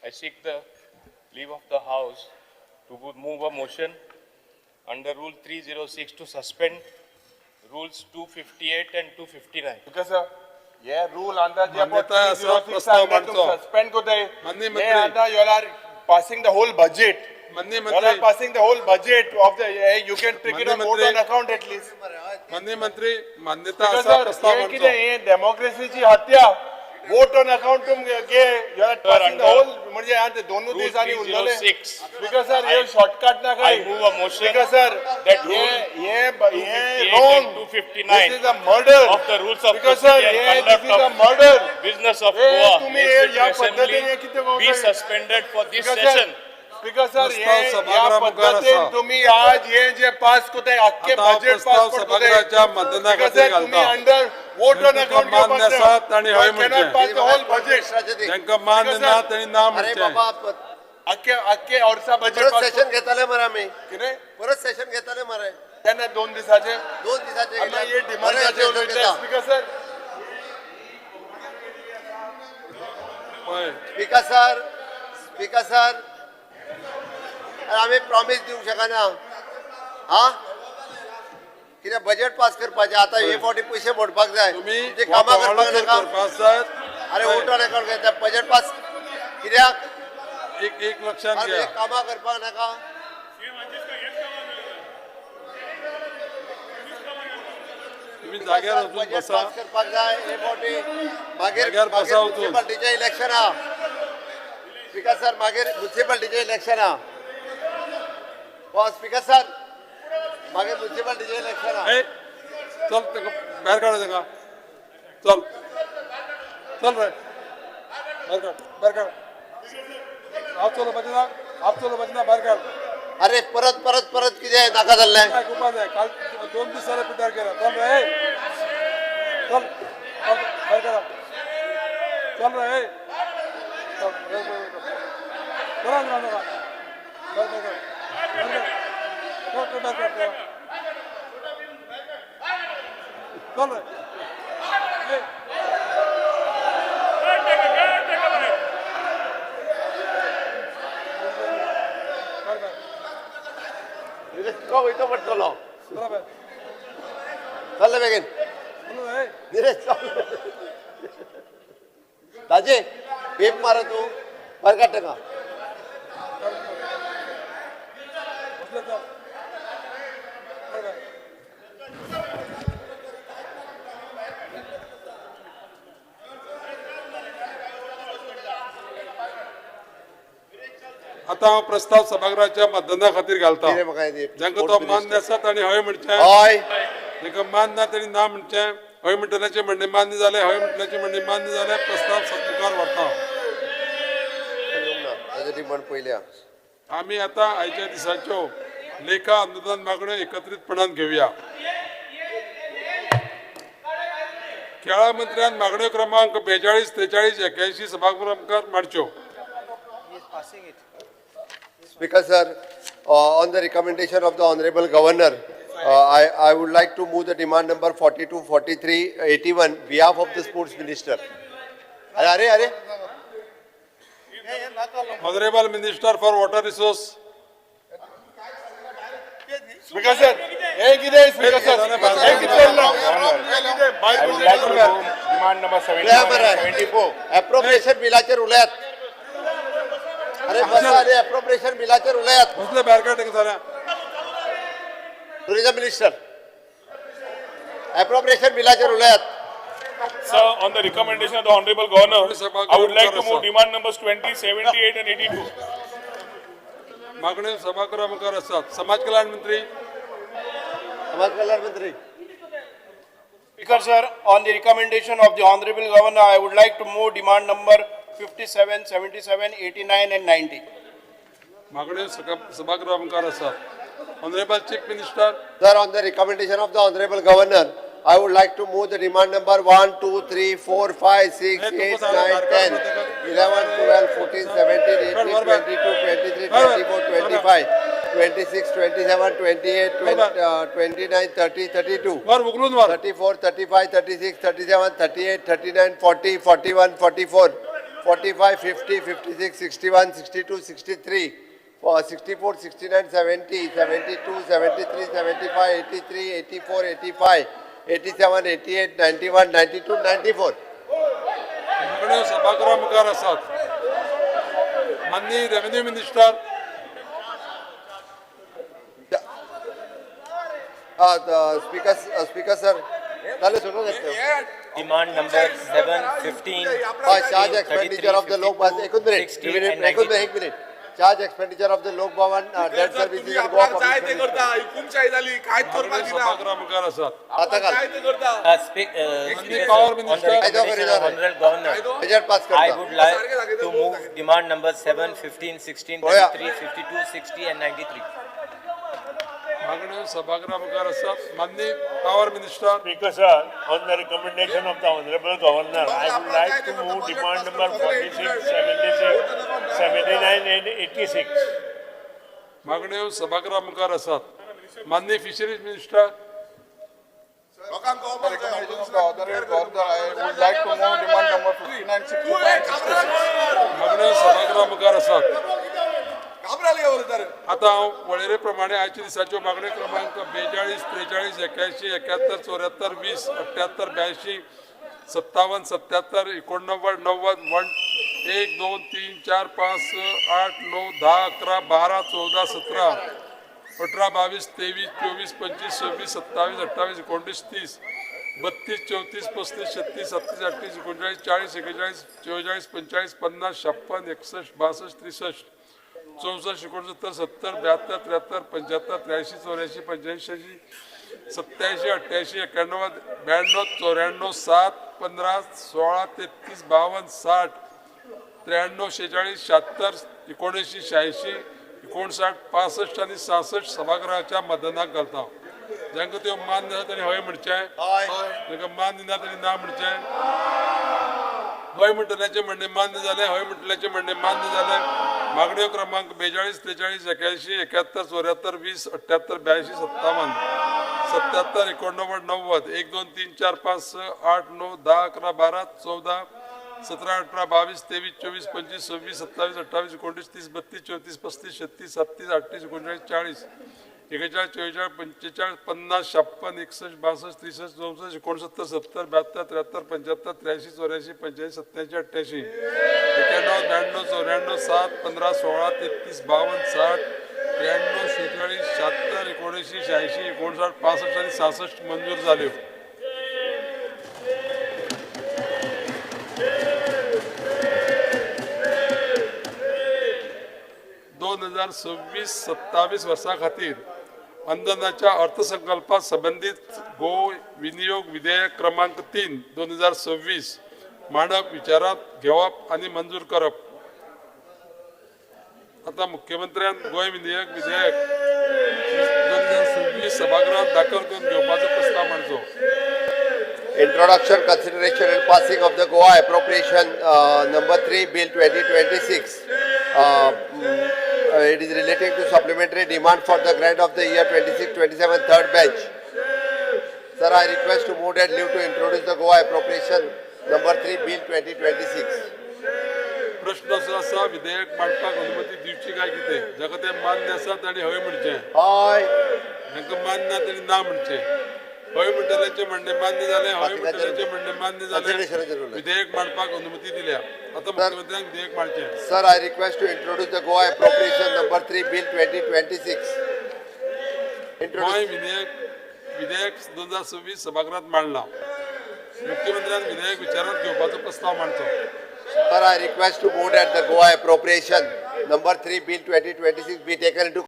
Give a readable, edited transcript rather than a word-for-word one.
I seek the leave of the House to move a motion under Rule 306 to suspend Rules 258 and 259. Because sir, hey rule अंदर जे मान्यताय आसा, प्रस्ताव मांडचो. Suspend कोताय. माननीय हे मंत्री. आता you are passing the whole budget. माननीय You are मंत्री. Passing the whole budget of the, you can take it माननीय on vote मंत्री. On account at least. माननीय मंत्री, मान्यता Because आसा, sir, प्रस्ताव हे मांडचो. कितें हे डेमोक्रेसीची हत्या. वोट ऑन अकाउंट तुम गे you are passing the under whole, म्हणजे आता दोनूच Rule दीस आनी उरलेले. 306. Because sir, हे शॉर्टकट ना I काय. move a motion because sir, that hey rule hey hey 258 wrong. and 259 This is a murder. of the rules of because sir, procedure hey and this conduct is a of murder. business of हे Goa तुम्ही हे Legislative या Assembly पद्धतीने हे कितें be करता? suspended for this Because sir, session. Because sir, प्रस्ताव हे ह्या सभागृहा मुखार पद्धतीन आसा. तुम्ही आज हे जे पास कोताय अख्खे आता हांव बजेट प्रस्ताव पास कोताय. सभागृहाच्या मतदाना because खातीर सर, तुम्ही घालता. अंडर वोट ऑन जांकां अकाउंट मान्य घेवपाक आसा तांणी हय म्हणचें. Pass the whole budget. जांकां मान्य ना तांणी ना अरे म्हणचें. बाबा, अख्खे अख्खे वर्सा बजेट परत पास सेशन घेतले मरे आमी. कितें परत सेशन घेतले मरे. तेन्ना 2 दिसाचे 2 दिसाचे. आमी हे डिमांडाचे उलयतले. स्पीकर सर, हय. स्पीकर सर, स्पीकर सर, आमी प्रॉमीस दिवंक शकना. हा, कितें बजेट पास करपाचें आतां हे फावटी पयशे मोडपाक जाय. तुमी तुमची कामां करपाक नाका. करपा आसात. अरे वोट ऑन अकाउंट घेता बजेट पास कित्याक? एक एक लक्षात अरे घ्या. कामां करपाक नाका. तुम्ही जाग्यार वचून बजेट बसा. पास करपाक जाय हे फावटी. मागीर जाग्यार मागीर बसा वचून. म्युन्सिपाल्टीचें इलेक्शन आहा. स्पीकर सर, मागीर म्युन्सिपाल्टीचें इलेक्शन आहा. हो स्पीकर सर, मागीर म्युन्सिपाल्टीचें इलेक्शन आहा. ए, चल ताका भायर काड ताका. चल चल रे, भायर काड, भायर काड. हांव चलोवपाचें ना, हांव चलोवपाचें ना, भायर काड. अरे परत परत परत कितें नाका जाल्लें. आयकुपा जाय. काल 2 दीस जाले पिड्ड्यार केला. चल रे, ए. चल चल, भायर काड. चल रे, ए. चल, भायर, भायर, भायर. चला ना, ना, भायर, भायर काड. भायर काड. चल, चल, भायर काड, चल. चल रे. ए. काड भायर. तुका वयतो पडटलो. चला भायर. चल बेगीन. चल रे, ए. निलेश चल. ताजे पेप मार तूं भायर काड ताका. बसले चल. काड भायर. आतां हांव प्रस्ताव सभागृहाच्या मतदाना खातीर घालता. कितें म्हाका हे जांकां तो मान्य आसा तांणी हय म्हणचें. हय. जांकां मान्य ना तांणी ना म्हणचें. हय म्हणटल्याचें म्हणणें मान्य जालें. हय म्हणटल्याचें म्हणणें मान्य जालें. प्रस्ताव मुखार व्हरता. ताजें डिमांड पयल्या. आमी आतां आयच्या दिसाच्यो लेखा अनुदान मागण्यो एकत्रीतपणान घेवया. खेळा मंत्र्यान मागण्यो क्रमांक 42, 43, 81 सभागृहा मुखार मांडच्यो. Speaker sir, on the recommendation of the Honorable Governor, I would like to move the demand number 42, 43, 81, behalf of the Sports Minister. अरे अरे अरे. Honourable Minister for Water Resource. Speaker sir, हे कितें स्पीकर सर, हे कितें चल्लां? हे कितें? I would like to move demand number उलया 71 मरे. and 74. Appropriation बिलाचेर उलयात. अरे बसा अरे, एप्रोप्रिएशन बिलाचेर उलयात. बसले, भायर काड तांकां जाल्यार. टुरिझम मिनिस्टर, एप्रोप्रिएशन बिलाचेर उलयात. Sir, on the recommendation of the Honorable Governor, I would like to move demand numbers 20, 78 and 82. मागण्यो सभागृहा मुखार आसात. समाज कल्याण मंत्री. समाज कल्याण मंत्री. Speaker sir, on the recommendation of the Honorable Governor, I would like to move demand number 57, 77, 89 and 90. मागण्यो सभागृहा मुखार आसात. Honourable chief minister. Sir, on the recommendation of the Honorable Governor, I would like to move the demand number 1, 2, 3, 4, 5, 6, 8, 9, 10, 11, 12, 14, 17, 18, 22, 23, 24, 25, 26, 27, 28, 29, 30, 32. वर उखलून वर. 34, 35, 36, 37, 38, 39, 40, 41, 44, 45, 50, 56, 61, 62, 63, 64, 69, 70, 72, 73, 75, 83, 84, 85, 87, 88, 91, 92, 94. मागण्यो सभागृहा मुखार आसात. माननीय रेव्हेन्यू मिनिस्टर. Speaker, sir, जालें सुनून घेतलं. Demand number 7, 15, हय, charge 16, expenditure of the 33, Lok Bhavan, एकूच मिनिट, 60 and एकूच 92. एक minute. Charge expenditure of the Lok Bhavan, debt services and Goa आपणाक जाय ते पब्लिक. करता. हुकुमशाही जाली, कांयच करपाक मागण्यो दिना. सभागृहा मुखार आसात. आता घाल. जाय ते करता. Speaker, Power sir, on the Minister. recommendation of Honorable Governor, budget pass I करता. would like to move demand number 7, 15, 16, Oya. 33, 52, 60 and 93. मागण्यो सभागृहा मुखार आसात. माननीय power minister. Speaker sir, on the recommendation of the Honorable Governor, I would like to move demand number 46, 76, 79 and 86. मागण्यो सभागृहा मुखार आसात. माननीय fisheries minister. लोकांक कळपाक जाय. Recommendation of the Honorable Governor, I would like to move demand number 59, 65, 66. मागण्यो सभागृहा मुखार आसात. घाबराले उलयता रे. आता हांव वळेरे प्रमाणे आयच्या दिसाच्यो मागण्यो क्रमांक 42, 43, 81, 71, 74, 20, 78, 82, 57, 77, 89, 90, 1, 1, 2, 3, 4, 5, 6, 8, 9, 10, 11, 12, 14, 17, 18, 22, 23, 24, 25, 26, 27, 28, 29, 30, 32, 34, 35, 36, 37, 38, 39, 40, 41, 44, 45, 50, 56, 61, 62, 63, 64, 69, 70, 72, 73, 75, 83, 84, 85, 87, 88, 91, 92, 94, 7, 15, 16, 33, 52, 60, 93, 46, 76, 79, 86, 59, 65 आनी 66 सभागृहाच्या मतदानाक घालता. जांकां त्यो मान्य आसा तांणी हय म्हणचें, जांकां मान्य ना तांणी ना म्हणचें. हय म्हणटल्याचें म्हणणें मान्य जालें. हय म्हणटल्याचें म्हणणें मान्य जालें. मागण्यो क्रमांक 42, 43, 81, 71, 74, 20, 78, 82, 57, 77, 89, 90, 1, 2, 3, 4, 5, 6, 8, 9, 10, 11, 12, 14, 17, 18, 22, 23, 24, 25, 26, 27, 28, 29, 30, 32, 34, 35, 36, 37, 38, 39, 40, 41, 44, 45, 50, 56, 61, 62, 63, 64, 69, 70, 72, 73, 75, 83, 84, 85, 87, 88, 91, 92, 94, 7, 15, 16, 33, 52, 60, 93, 46, 76, 79, 86, 59, 65 आनी 66 मंजूर जाल्यो. 2026-27 वर्सा खातीर अंदनाच्या अर्थसंकल्पा संबंदीत गोंय विनियोग विधेयक क्रमांक 3 2026 मांडप, विचारांत घेवप आनी मंजूर करप. आता मुख्यमंत्र्यान गोंय विनियोग विधेयक 2026 सभागृहात दाखल करून घेवपाचो प्रस्ताव मांडचो. Introduction, consideration and passing of the Goa Appropriation Number 3 Bill 2026. It is relating to supplementary demand for the grant of the year 26-27 third batch. Sir, I request to move that leave to introduce the Goa Appropriation Number 3 Bill 2026. प्रश्न असो आसा, विधेयक मांडपाक अनुमती दिवची काय कितें? जाका तें मान्य आसा तांणी हय म्हणचें, हय. जांकां मान्य ना तांणी ना म्हणचें. हय म्हणटल्याचें म्हणणें मान्य जालें. हय म्हणटल्याचें म्हणणें मान्य जालें. विधेयक मांडपाक अनुमती दिल्या. आतां मुख्यमंत्र्यान विधेयक मांडचें. Sir, I request to introduce the Goa Appropriation Number 3 Bill 2026. Goa Introduce. विधेयक 2026 सभागृहात मांडला. मुख्यमंत्र्यान विधेयक विचारात घेवपाचो प्रस्ताव मांडचो. Sir, I request to move that the Goa Appropriation Number 3 Bill 2026 be taken into